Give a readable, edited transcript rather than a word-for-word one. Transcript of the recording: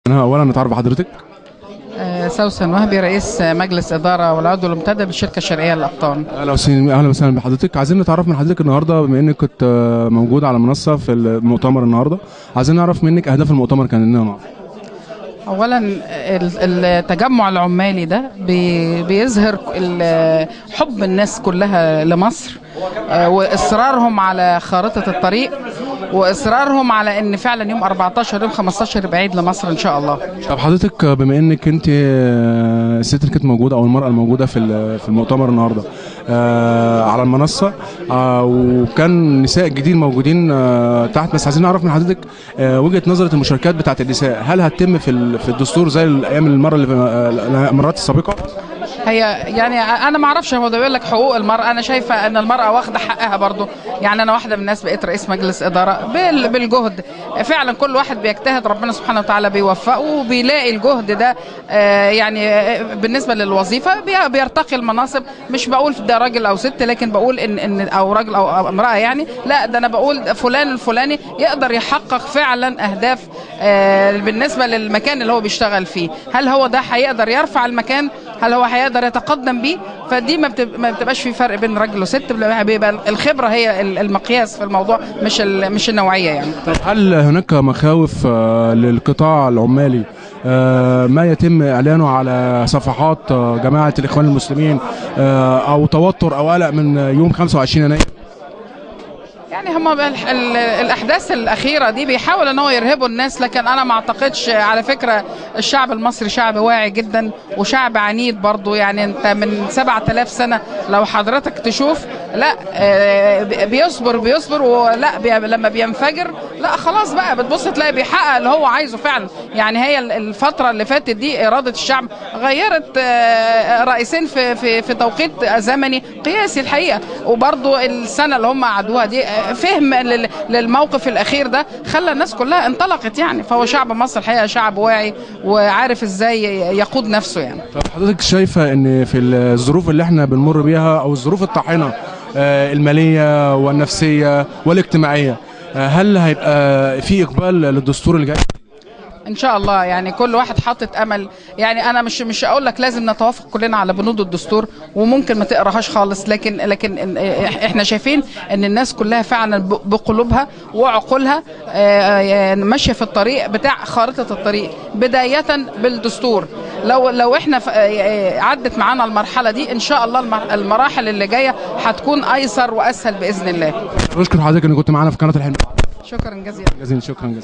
انا اولا نتعرف بحضرتك. سوسن وهبي، رئيس مجلس ادارة والعضو المنتدب بالشركة الشرقية للاقطان. اهلا وسهلا بحضرتك. عايزين نتعرف من حضرتك النهارده، بما انك كنت موجود على منصة في المؤتمر النهارده، عايزين نعرف منك اهداف المؤتمر كان لنا النهارده. اولا التجمع العمالي ده بيظهر حب الناس كلها لمصر، واصرارهم على خارطة الطريق، واصرارهم على ان فعلا يوم 14 يوم 15 يبقى عيد لمصر ان شاء الله. طب حضرتك بما انك انت الست اللي كانت موجودة او المراة الموجودة في المؤتمر النهارده على المنصة، وكان نساء جديد موجودين تحت، بس عايزين نعرف من حضرتك وجهه نظره المشاركات بتاعه النساء، هل هتتم في الدستور زي الايام المرة اللي المرات السابقة؟ هي يعني انا ما اعرفش، هو ده بيقول لك حقوق المراة، انا شايفه ان المراة واخده حقها برضو. يعني انا واحدة من الناس بقيت رئيس مجلس ادارة بالجهد، فعلا كل واحد بيجتهد ربنا سبحانه وتعالى بيوفقه وبيلاقي الجهد ده. يعني بالنسبة للوظيفة بيرتقي المناصب، مش بقول ده راجل او ست، لكن بقول ان او راجل او امراة، يعني لا ده انا بقول فلان الفلاني يقدر يحقق فعلا اهداف بالنسبة للمكان اللي هو بيشتغل فيه. هل هو ده هيقدر يرفع المكان؟ هل هو هيقدر يتقدم بيه؟ فدي ما بتبقاش في فرق بين راجل وست، بيبقى الخبرة هي المقياس في الموضوع، مش النوعية يعني. طب هل هناك مخاوف للقطاع العمالي ما يتم اعلانه على صفحات جماعة الاخوان المسلمين، او توتر او قلق من يوم 25 يناير؟ يعني هم الاحداث الاخيرة دي بيحاول ان هو يرهبوا الناس، لكن انا ما اعتقدش. على فكرة الشعب المصري شعب واعي جدا وشعب عنيد برضو، يعني انت من 7000 سنة لو حضرتك تشوف، لا بيصبر ولا لما بينفجر لا خلاص بقى بتبص تلاقي بيحقق اللي هو عايزه فعلا. يعني هي الفترة اللي فاتت دي اراده الشعب غيرت رئيسين في في في توقيت زمني قياسي الحقيقة، وبرضو السنة اللي هم قعدوها دي فهم للموقف الاخير ده خلى الناس كلها انطلقت يعني. فهو شعب مصر الحقيقة شعب واعي وعارف ازاي يقود نفسه يعني. طب حضرتك شايفه ان في الظروف اللي احنا بنمر بيها او الظروف الطاحنه المالية والنفسية والاجتماعية، هل هيبقى في اقبال للدستور الجاي؟ ان شاء الله. يعني كل واحد حاطط امل، يعني انا مش اقول لك لازم نتوافق كلنا على بنود الدستور، وممكن ما تقراهاش خالص، لكن احنا شايفين ان الناس كلها فعلا بقلوبها وعقولها ماشية في الطريق بتاع خارطة الطريق، بداية بالدستور. لو احنا عدت معانا المرحلة دي ان شاء الله المراحل اللي جاية هتكون ايسر واسهل باذن الله. بشكر حضرتك انك كنت معانا في قناة الحلم. شكرا جزيلا. شكرا جزيلا.